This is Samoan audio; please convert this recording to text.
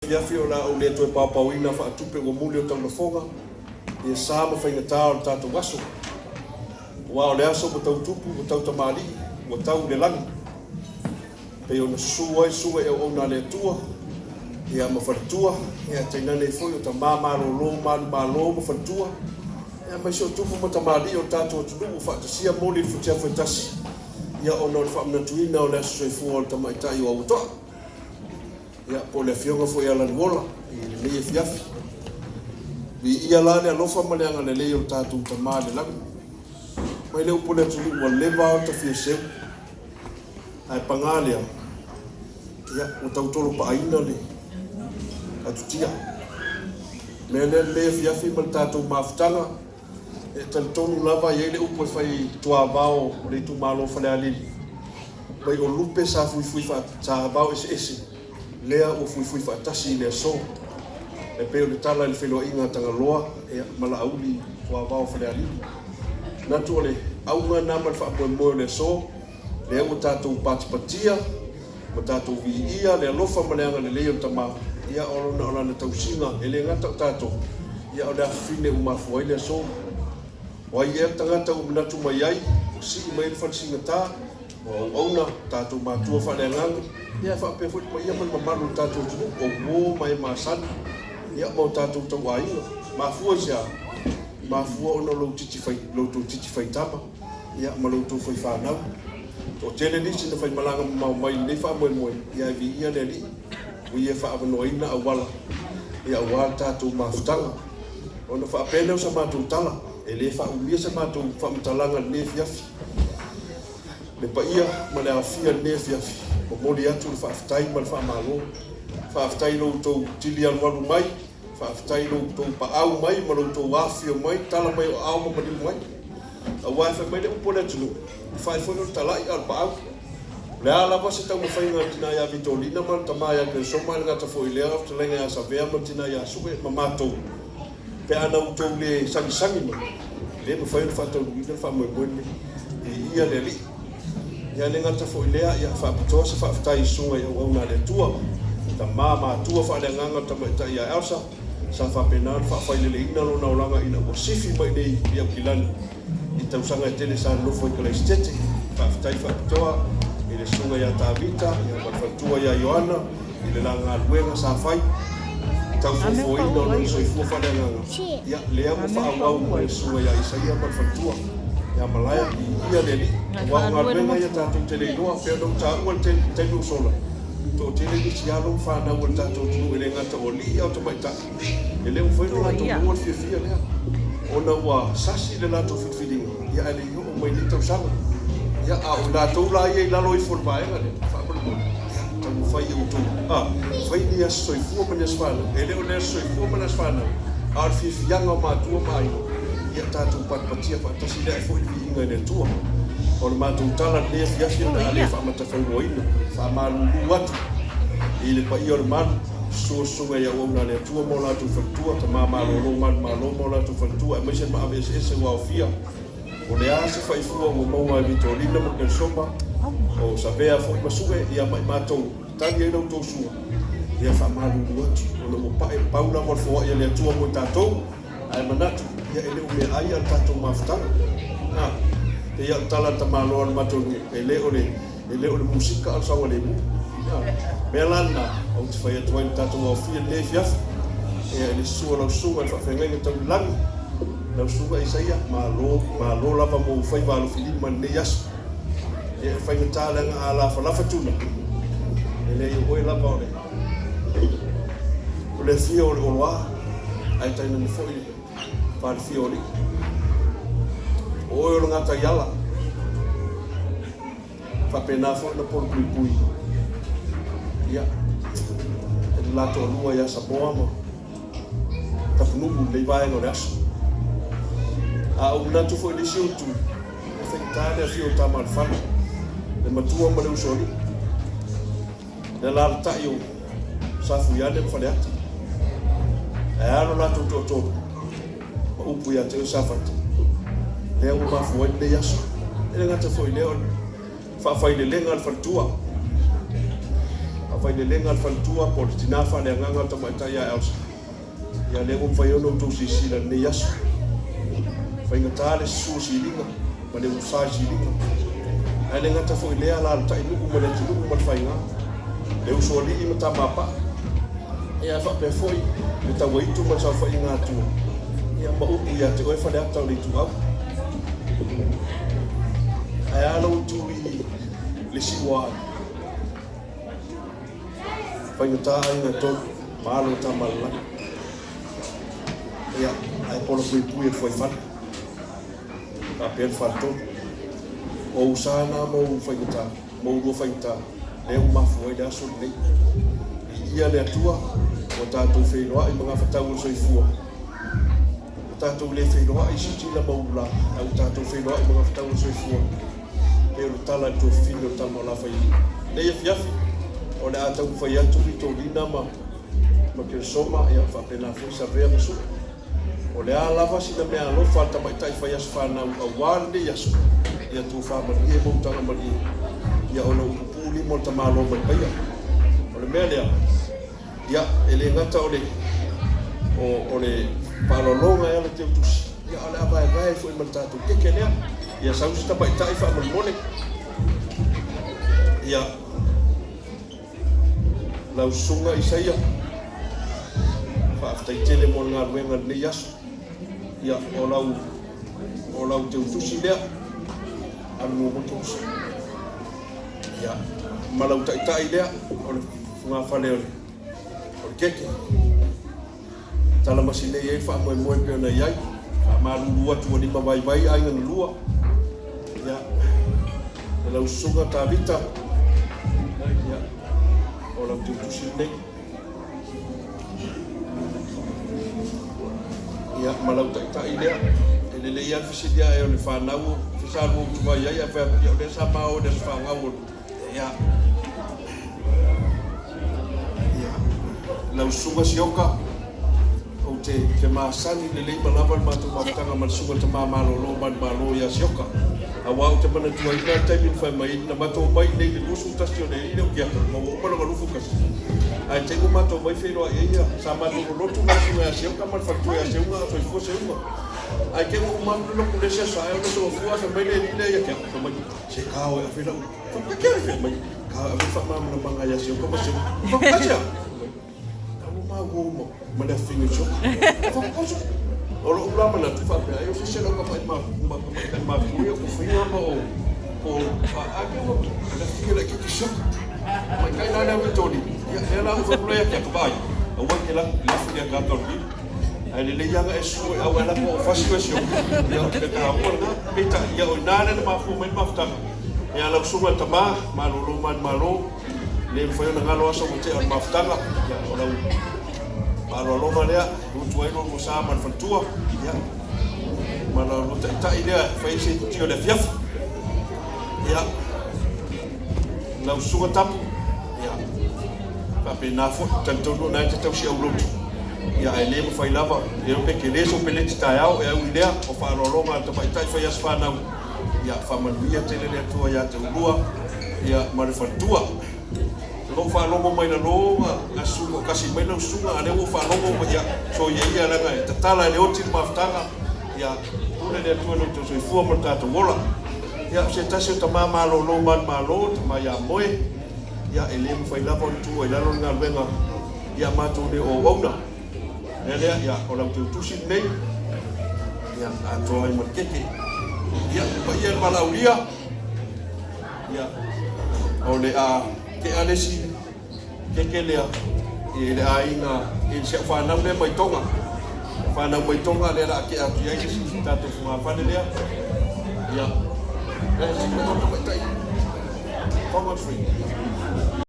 Afiafi o le a ou le toe paopaoina faatupe ua muli o taulafoga ia sa ma faigata o le tatou aso. Aua o le aso ua tau tupu ua tau tamalii ua tau i le lagi. Pei ona susu ai susuga i auauna a le Atua ia ma faletua ia tainane ai foi o tama malolo manumalo ma faletua ia aemaise o tupu ma tamalii o le tatou atunuu ua faatasia moli i le futiafu e tasi ia ona o le faamanatuina o le aso soifua o le tamaitai o Auatoa. Ia, po o le Afioga foi ia Lanuola i lenei afiafi. Viia la le alofa ma le agalelei o le tatou Tama i le lagi. Mai le upu a le atunuu ua leva ona tafia seu, ae paga lea, ia, ua tau tolopaaina le atutia. O le mea lea lenei afiafi ma le tatou mafutaga, E talitonu lava e i ai le upu e fai i tuavao o le itumalo o Falealili, mai o lupe sa fuifui sa vao eseese, lea ua fuifui faatasi i le aso. E pei o le tala i le feiloaiga a Tagaloa ma Laauli i tuavao o Falealili. Manatu o le auga lena ma le faamoemoe o le aso, lea ua tatou patipatia ma tatou viia le alofa ma le agalelei o le Tama, ia o lona o lana tausiga, e le gata o tatou, ia o le afafine ua mafua ai le aso. O ai ea le tagata ua manatu mai ai, ua sii mai ai le fale sigata, o auauna, o tatou matua faaleagaga, ia e faapea foi le paia ma le mamalu o le tatou atunuu, o uo ma e masani, ia ma o tatou tauaiga. Mafua i se a? Mafua ona o lou titi fai, lo outou titi faitama, ia ma lo outou fai fanau. Toatele nisi na faimalaga mamao mai i lenei faamoemoe, ia ae viia le Alii ua Ia faaavanoaina auala ia aua le tatou mafutaga. Ona faapea lea o sa matou tala, e le faaumia sa matou faamatalaga i lenei afiafi. Le paia ma le aofia i lenei afiafi, momoli atu le faafetai ma le faamalo. Faafetai i lo outou tili alualu mai, faafetai i lo outou paau mai ma lo outou afifio mai, tala mai o aao ma maliu mai. Aua e fai mai le upu a le atunuu, e fai foi o le talai a o le paau. O le a lava se taumafaiga a le tina ia Vitolina ma le tama ia Keresoma ae le gata foi i lea o le fetalaiga ia Savea ma le tina ia Sue ma matou, pe a na outou le sagisagi mai, e le mafai ona faataunuuina le faamoemoe lenei. Viia le Alii. Ia le gata foi i lea, ia faapitoa se faafetai i susuga i auauna a le Atua, tama matua faaleagaga o le tamaitai ia Elsa, Sa faapena ona faafaileleina lona olaga ina ua sifi mai nei i Aukilani i tausaga e tele sa nonofo ai Kalaisitete. Faafetai faapitoa i le susuga ia Tavita ma le faletua ia Ioana i le la galuega sa fai i taufuafuaina o lona soifua faaleagaga. Ia, lea ua faaauau e le susuga ia Isaia ma le faletua ia Malaia, viia le Alii. Aua o galuega ia tatou te le iloa, pei ona ou taua i le taimi ua sola, Toatele nisi alo ma fanau a le tatou atunuu e le gata o alii a o tamaitai e le mafai ona latou maua le fiafia lea ona ua sasi le latou filifiliga ia ae le i oo mai nei tausaga. Ia a o i latou la ia i lalo ifo o le vaega lea, faamolemole, ia taumafai e outou a fai ni aso soifua ma ni aso fanau. E le o le aso soifua ma le aso fanau, a o le fiafiaga o matua ma aiga, ia tatou patipatia faatasi lea ae foi le viiga i le Atua. O le matou tala lenei afiafi o le a le faamatafauloaina, faamalulu atu i le paia o le malu, susu susuga i auauna a le Atua ma o latou faletua, tama malolo malu malo ma o latou faletua, aemaise le maave eseese ua aofia. O le a se faifua ua maua e Vitolina ma Keresoma, o Savea foi ma Sue, ia ma i matou, tali ai la outou sua, ia faamalulu atu, ona ua pae pau lava o le foai a le Atua mo i tatou. Ae manatu, ia e le o meaai a le tatou mafutaga. A, pei a o le tala a le tamaloa o le matou nuu, e le o le, e le o le musika a o le saogalemu. A, mea la lena, ou te fai atu ai i le tatou aofia i lenei afiafi, ia i le susu o lau susuga i le faafeagaiga tau i le lagi, lau susuga Isaia, malo, malo lava mo ou faiva alofilima i lenei aso. Ia e faigata leaga a lafalafa tuna, e leai o oe lava o le O le afio o le Oloa, ae tainane foi le falefia o alii. O oe o le gataiala, faapena foi ona polopuipui ia, e le la toalua ia Samoa ma Tapunuu i lenei vaega o le aso. A ou manatu foi i le isi itu, e faigata le afio o Tama a le Fale, le matua ma le usoalii. Le alaalatai o Safuiane ma Faleata, ae a lo latou toatolu ma upu ia te oe Safata, lea ua mafua ai lenei aso. E le gata foi i lea o le faafailelega a le faletua. Faafailelega a le faletua po o le tina faaleagaga o le tamaitai ia Elsa, ia lea ua mafai ona outou silasila i lenei aso. E faigata le susu o siliga ma le umusa i siliga. Ae le gata foi i lea, alaalatai nuu ma le atunuu ma le faiga, le usoalii ma tamapaa, ia ae faapea foi le tauaitu ma le saofaiga a Atua, ia ma upu ia te oe Faleata o le Ituau. Ae a lou itu i le Siuaai? Faigata aiga e tolu, ma alo o Tamaalelagi. Ia, ae pola puipui e le fuaifale, faapea le faletolu. O ou sa na ma ou faigata, ma oulua faigata, lea ua mafua ai le aso lenei. Viia le Atua, ua tatou feiloai ma gafatau o le soifua. Ua tatou le feiloai i siutila ma ulula, ae ua tatou feiloai ma gafatau o le soifua. Pei o le tala i le tuafafine o le tama o Lafailii. Lenei afiafi, o le a taumafai atu Vitolina ma ma Keresoma, ia faapena foi Savea ma Sue. O le a lava sina meaalofa a le tamaitai fai aso fanau aua lenei aso, ia tofa malie ma utaga malie, ia ona ua pupuu lima o le tamaloa mai paia. O le mea lea, ia, e le gata o le, o, o le faaaloaloga e ala i Teutusi, ia, a o le a vaevae ai foi ma le tatou keke lea. Ia sau se tamaitai faamolemole. Ia, lau susuga Isaia, faafetai tele mo le galuega i lenei aso. Ia, o lau, o lau Teutusi lea, alu muamua Teutusi. Ia, ma lau taitai lea, o le fogafale o le, o le keke. Tala masinei ai le faamoemoe pei ona i ai. Faamalulu atu ua limavaivai aiga na lua. Ia, e lau susuga Tavita, ia, o lau teutusi lenei. Ia, ma lau taitai lea. E lelei lava le fesili ae o le fanau sa lua utuvai ai, ae fai atu, ia o lea sa ma o i le aso fanau o le Ia, ia, lau susuga Sioka, ou te, te masani lelei ma lava le matou mafutaga ma le susuga Tama Malolo mai le Malo ia Sioka. Aua ou te manatuaina le taimi na fai mai ai, na matou omai i inei i le 21 o le alii lea o Kiata, ma ua uma lona 21. Ae te i ua matou omai feiloai ai ia, sa matou lolotu ma le susuga ia Sioka ma le faletua ia Seuga a o soifua Seuga. Ae te i ua uma atu le lotu i le isi aso ae ona soafua fai mai le alii lea ia Kiata, fai mai, se kao e ave lau Whakakere fai mai, ka ave whakamāmaramanga ia Sioka ma Sioka. Whakatia! Ka ua māua uma ma le awhinga i Sioka. Whakakoso! O lou la manatu faapea, ai o se se lau ka mai ma ma ka mai kai mākua ia ko whinga ma o ko a a ke ua le awhinga le kiki Sioka. Mai kai la lea Vitoli. Ia lea la u whamula ia kia ka vai. Aua ke la lafi lea ka tau Ae lelei lava e susu e au e lako o fasi oe Sioka. Ia o te taua lena. Peitai, ia o ina lea na mafua mai le mafutaga. Ia lau susuga i le tama, malolo mai le Malo, le mafai ona galo aso ua tea o le mafutaga. Ia o lau faaaloaloga lea, e utu ai lou sa ma le faletua. Ia, ma la lua taitai lea e fai ai se itutio i le afiafi. Ia, lau susuga Tapu, ia, faapena foi, talitonu o lena e te tausi aulotu, ia, ae le mafai lava, le iloa pe tele sou peleti taeao, e au i lea, o faaaloaloga a le tamaitai fai aso fanau, ia, faamanuia tele le Atua ia te oulua, ia, ma le faletua. Na ou faalogo mai lalo ga susuga o kasi mai lau susuga, a lea ua ou faalogo mai, ia, soia ia, leaga e tatala e le oti le mafutaga, ia, pule le Atua i lo outou soifua ma lo tatou ola. Ia, o se tasi o tama malolo manumalo, tama ia Moe, ia, e le mafai lava ona tuua i lalo le galuega ia matou le o auauna. Mea lea, ia, o lau teutusi lenei, ia, atoa ai ma le keke. Ia, le paia i le valaaulia, ia, o le a tea le isi keke lea i le aiga i si au fanau lea mai Tonga. Fanau mai Tonga lea la a tea atu i ai le isi tatou fogafale lea. Ia, e, sii mai o tamaitai. Tonga free.